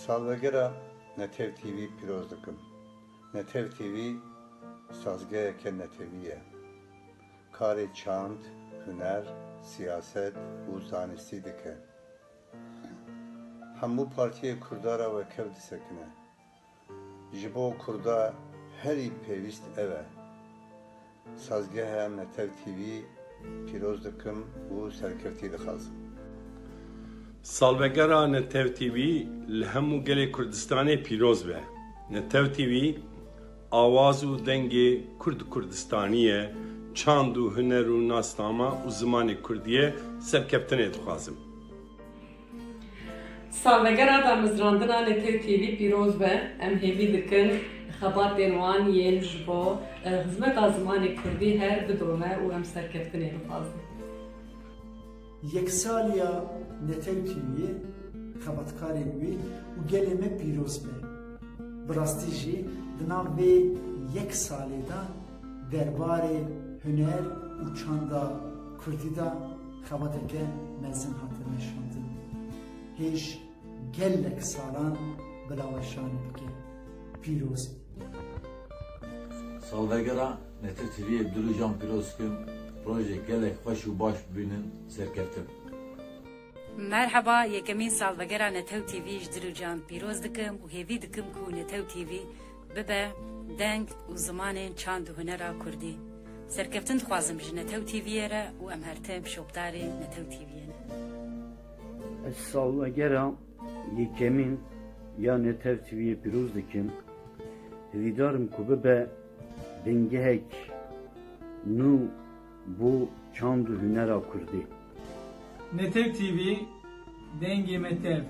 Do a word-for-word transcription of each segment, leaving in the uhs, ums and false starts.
Salvegera Netew T V pîroz dikim. Netew T V sazgeheke netewî ye. Karê çand, huner, siyaset û zanistî dike. Hemû partiyê Kurda re wekev disekine. Ji bo Kurda herî pêwîst ev e. Sazgeha Netew T V pîroz dikim û serkeftî dixwazim. Salvegera Netew T V li hemû gelê Kurdistanê pîroz be. Netew T V awaz û dengê Kurd û Kurdistanî ye, çand û huner û nasnama û zimanê Kurdî ye, serkeftinê dixwazim. Salvegera damezrandina Netew T V pîroz be. Em hêvî dikin xebatên wan yên ji bo, e, xizmeta zimanê Kurdî her bidome û em serkeftinê bixwazin. Yeksaliya Netew T V'yê, xebatkarên wî û gelê me pîroz be. Bi rastî jî di nav vê yek salê de derbarê huner û çanda Kurdî de xebateke mezin hate meşandin. Hêj gelek salan bila weşanê bike. Pîroz bî. Salvegera Netew T V'yê bi dil û can pîroz dikim. Rojê gelek xweş û baş bibînin. Serkeftin. Merheba, yekemîn salvegera Netew T V ji dil û can pîroz dikim û hêvî dikim ku Netew T V bibe deng û zimanên çand û hunera Kurdî. Serkeftin dixwazim ji Netew T V'yê re û em her tim şopdarê Netew T V'yê ne. Ez salvegera yekemîn ya Netew T V'yê pîroz dikim. Hêvîdar im ku bibe dengehek nû bo çand û hunera Kurdî. Netew T V, dengê me tev,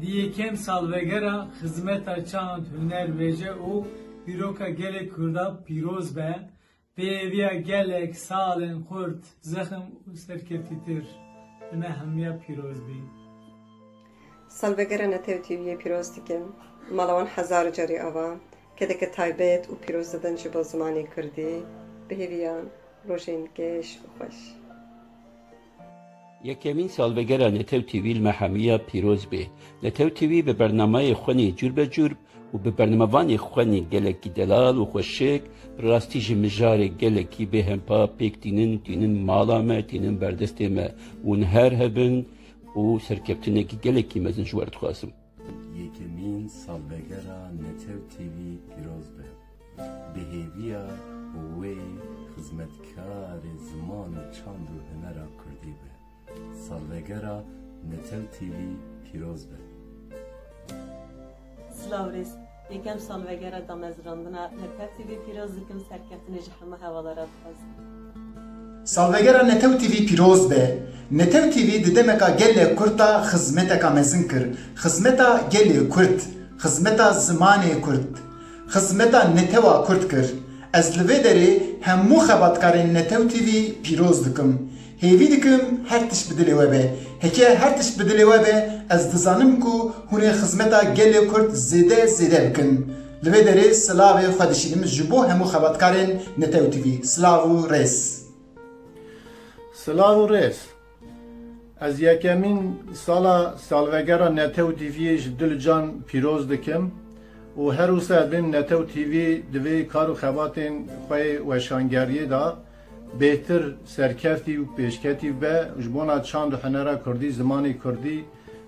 di yekem salvegera xizmeta çand, huner, wêje û dîroka gelê Kurda pîroz be, bi hêviya gelek salên xurt, zexm û serkeftîtir. Li me hemiya pîroz bî. Salvegera Netew T V'yê pîroz dikim. Mala wan hezar carî ava kedeke taybet û pîroz didin ji bo zimanê Kurdî. Bi hêviyan rojên geş û xweş. Yekemîn salvegera Netew T V li me hemiya pîroz bê. Netew T V bi bernameyê xwenî cûr be cûr û bi bernamevanê xwenî gelekî delal û xweşik, bi rastî ji mijarê gelekî bêhempa pêk tînin, tînin mala me, tînin berdestê me û niher hebin û serkeftinekî gelekî mezin ji we re dixwazim. Yekemîn salvegera Netew T V pîroz be. Bi hêviya wê xizmetkarê ziman û çand û hunera Kurdî be. Salvegera Netew T V pîroz be. Silav rêz. Yekem salvegera damezrandina Netew T V pîroz dikim, serkeftinê ji hemû hevala re dixwazim. Salvegera Netew T V pîroz be. Netew T V di demeka gelek kurt de xizmeteka mezin kir. Xizmeta gelê Kurd, xizmeta zimanê Kurd, xizmeta netewa Kurd kir. Ez li vê derê hemû xebatkarên Netew T V pîroz dikim. Hêvî dikim her tişt bi dilê we be. Heke her tişt bi dilê we be, ez dizanim ku hûn ê xizmeta gelê Kurd zêde zêde bikin. Li vê derê silavê xwe dişînim ji bo hemû xebatkarên Netew T V. Silav û rêz. Silav û rêz. Ez yekemîn sala salvegera Netew T V'yê ji dil can pîroz dikim û her wisa dibêm Netew T V divê kar û xebatên xwe yê weşangeriyê de bêhtir serkeftî û pêşketî be, ji bona çand û hunera Kurdî, zimanê Kurdî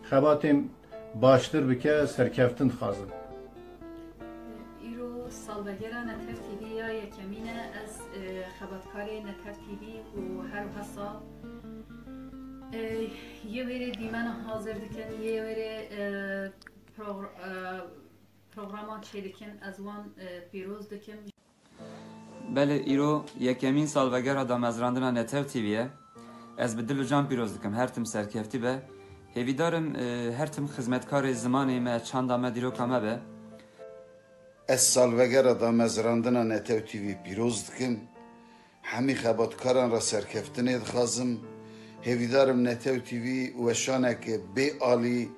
xebatên baştir bike, serkeftin dixwazim. Îro salvegera Netew T V ya yekemîn e. Ez, e, xebatkarê Netew T V û her wiha sal, e, yê wêrê dîmena hazir dikin, yê wêrê, e, progr-, e, programan çêdikin, ez wan, e, pîroz dikim. Belê, îro yekemîn salvegera damezrandina Netew T V ye. Ez bi dil û can pîroz dikim, her tim serkeftî be. Hêvîdar im, e, her tim xizmetkarê zimanê me, çanda me, dîroka me be. Ez salvegera damezrandina Netew T V pîroz dikim. Hemî xebatkaran re serkeftinê dixwazim. Hêvîdar im Netew T V weşaneke bê alî,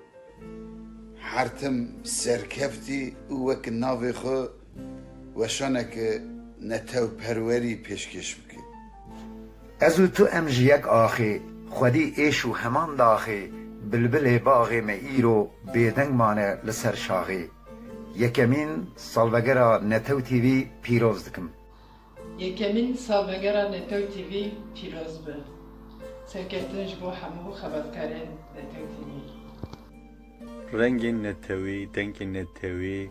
her tim serkeftî û wek navê xwe weşaneke netewperwerî pêşkêş bike. Ez û tu em ji yek axê, xwedî êş û heman daxê, Bilbilê baxê me îro bêdeng mane li ser şaxê. Yekemîn salvegera Netew T V pîroz dikim. Yekemîn salvegera Netew T V pîroz be. Serkeftin ji bo hemû xebatkarên Netew T V. Rengên netewî, dengên netewî,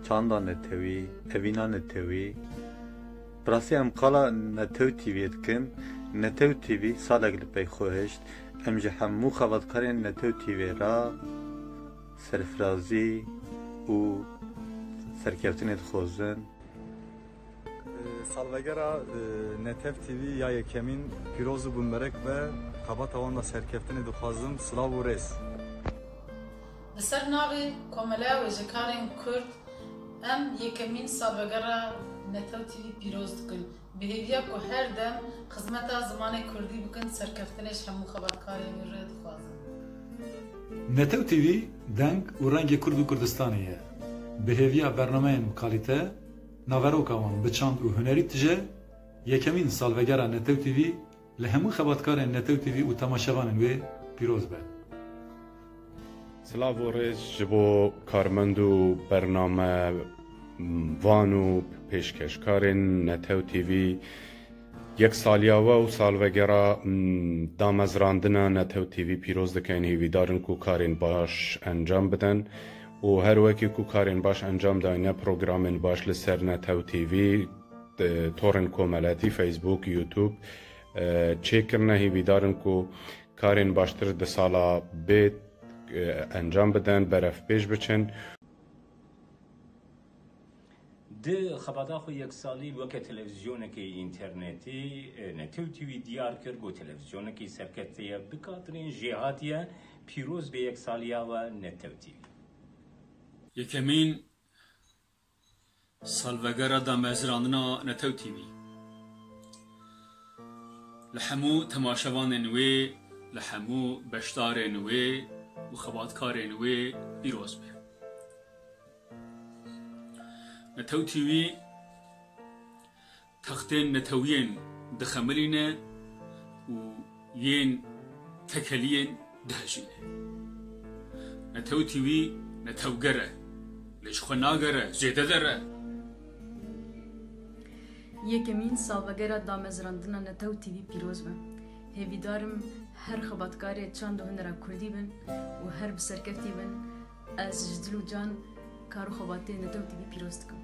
çanda netewî, evîna netewî. Bi rastî em qala Netew T V dikin. Netew T V salek li pey xwe hişt. Em ji hemû xebatkarên Netew T V re serfirazî û serkeftinê dixwazin. Salvegera Netew T V ya yekemîn pîroz û bimberek be. Xebata wan de serkeftinê dixwazim. Silav û rêz. Li ser navê Komeleya Wêjekarên Kurd, em yekemîn salvegera Netew T V pîroz dikin. Bi hêviya ku her dem xizmeta zimanê kurdî bikin, serkeftinê ji hemû xebatkarên wî re dixwazin. Netew T V deng û rengê Kurd û Kurdistanê ye. Bi hêviya bernameyên bi kalîte, naveroka wan bi çand û hunerî tije, yekemîn salvegera Netew T V li hemû xebatkarên Netew T V û temaşevanên wê pîroz be. Silav û rêz ji bo karmend û bername van û pêşkeşkarên Netew T V. Yek saliya we û salvegera damezrandina Netew T V pîroz dikin. Hêvîdar in ku karên baş encam bidin û her wekî ku karên baş encam dayne, programên baş li ser Netew T V, torên komeletî, Facebook, YouTube, e, çêkirine. Hêvîdar in ku karên baştir di sala bê, e, encam bidin, berevpêş biçin. Di xebata xwe yeksalî weke televîzyonekî înternetî, e, Netew T V diyar kir ku televîzyonekî serkefte ye, bi katirên jêhatiye pîroz be yeksaliya we Netew T V. Yekemîn salvegera damezrandina Netew T V. Li hemû temaşevanên wê, li hemû beşdarên wê û xebatkarên wê pîroz be. Netew T V textên netewiyên dixemilîne û yên tekeliyên dihejîne. Netew T V netewger e, lê ji xwe nagere, zêdeler e. Yekemîn salvegera damezrandina Netew T V pîroz be. Hêvîdar im her xebatkarê çand û hunera kurdî bin û her bi serkeftî bin. Ez ji dil û can kar û xebatê Netew T V pîroz dikim.